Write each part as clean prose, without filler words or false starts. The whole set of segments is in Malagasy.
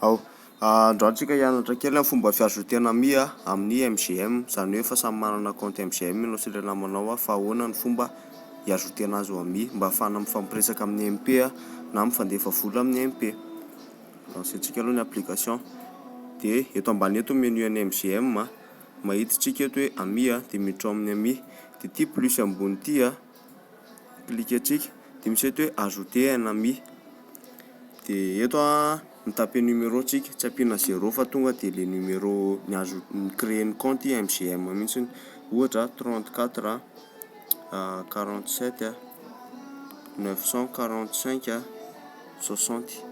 Ao. Androany tsika hianatra kely ny fomba fiajouter-na ami amin'ny MGM. Izany hoe efa samy manana compte MGM ianao sy ilay namanao fa ahoana ny fomba hiajouter-na azy ho ami mba ahafahana mifampiresaka amin'ny MP na mifandefa vola amin'ny MP. Lancer-ntsika aloha ny application. Dia eto ambany eto ny menu an'ny MGM. Mahita isika eto hoe ami dia miditra ao amin'ny ami. Dia ity plus ambony ity cliquer-tsika dia misy eto hoe ajouter un ami. Dia eto an, mi-taper numéro tsika, tsy ampiana zéro fa tonga dia le numéro ni-ajout- ni-créer ny compte MGM mihitsy. Ohatra 34 47 945 60.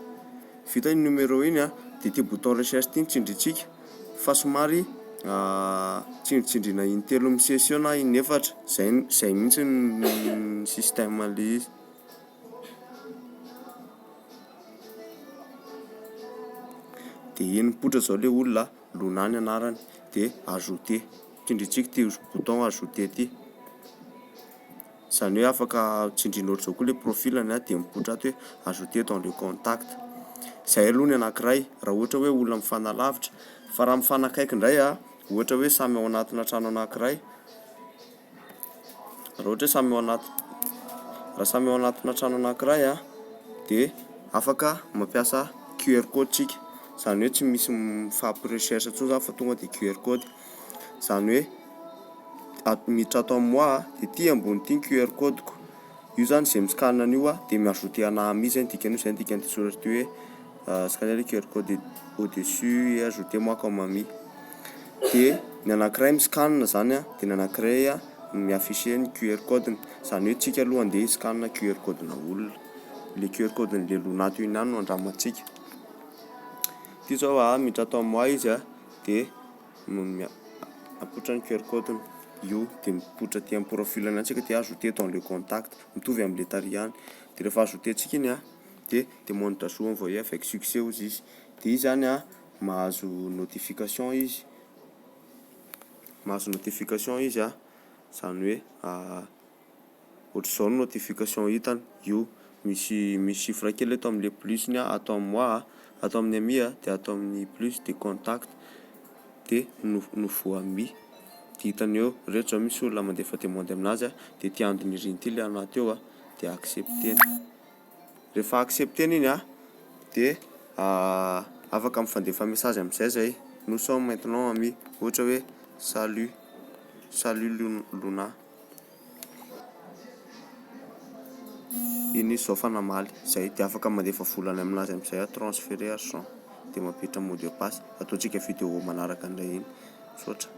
Vita iny numéro iny an, dia ity bouton recherche ity no tsindrintsika fa somary tsindritsindriana intelo misesy eo na inefatra, zay zay mihitsy ny système an'le izy. Dia iny mipoitra zao le olona, Luna ny anarany, dia ajouter, tsindrintsika ity bouton ajouter ity. Izany hoe afaka tsindriana ohatr'izao koa ilay profil-ny dia mipoitra ato hoe ajouter dans le contact. Izay aloha ny anankiray raha ohatra hoe olona mifanalavitra. Fa raha mifanakaiky indray an, ohatra hoe samy ao anatina trano anankiray, raha ohatra hoe samy ao anaty, raha samy ao anatina trano anankiray an, dia afaka mampiasa QR code tsika. Izany hoe tsy misy mifampi-recherche intsony izany fa tonga dia QR code. Izany hoe ato miditra ato amin'ny moi dia ity ambony ity ny QR code-ko. Io izany izay mi-scan an'io dia mi-ajouter anah ami zay ny dikan'io, zay ny dikan'ity soratra ity hoe scanner le QR code au dessus et ajouter moi comme ami. Dia ny anankiray mi-scan zany an, dia ny anankiray mi-afficher ny QR code-ny. Izany hoe tsika aloha andeha hi-scan QR code-na olona. Le QR code-n'le Luna teo iny ihany no andramantsika. Ity zao a, miditra ato amin'ny moi izy a, dia Apoitra ny QR code-ny io dia mipoitra aty amin'ny profil-ny any tsika dia ajouter dans le contact, mitovy amin'ilay tary ihany. Dia rehefa ajouter-ntsika iny an, dia demande d'ajout envoyée avec succès hozy izy. Dia izy zany an, mahazo notification izy, mahazo notification izy an, izany hoe Ohatr'izao ny notification hitany, io misy misy chiffre kely eto amin'le plus-ny ato amin'ny moi, ato amin'ny ami dia ato amin'ny plus dia contact dia nouveau ami dia hitany eo, ireto zao misy olona mandefa demande aminazy dia ity andon'iriny ity le anahy teo dia accepter-ny, rehefa accepter-ny iny an dia afaka mifandefa message amizay zay, nous sommes maintenant amis, ohatra hoe salut, salut Luna. Iny izy zao fa namaly zay de afaka mandefa vola any aminazy amizay aho transferer argent de mampiditra mot de passe ataontsika video manaraka indray iny. Misaotra.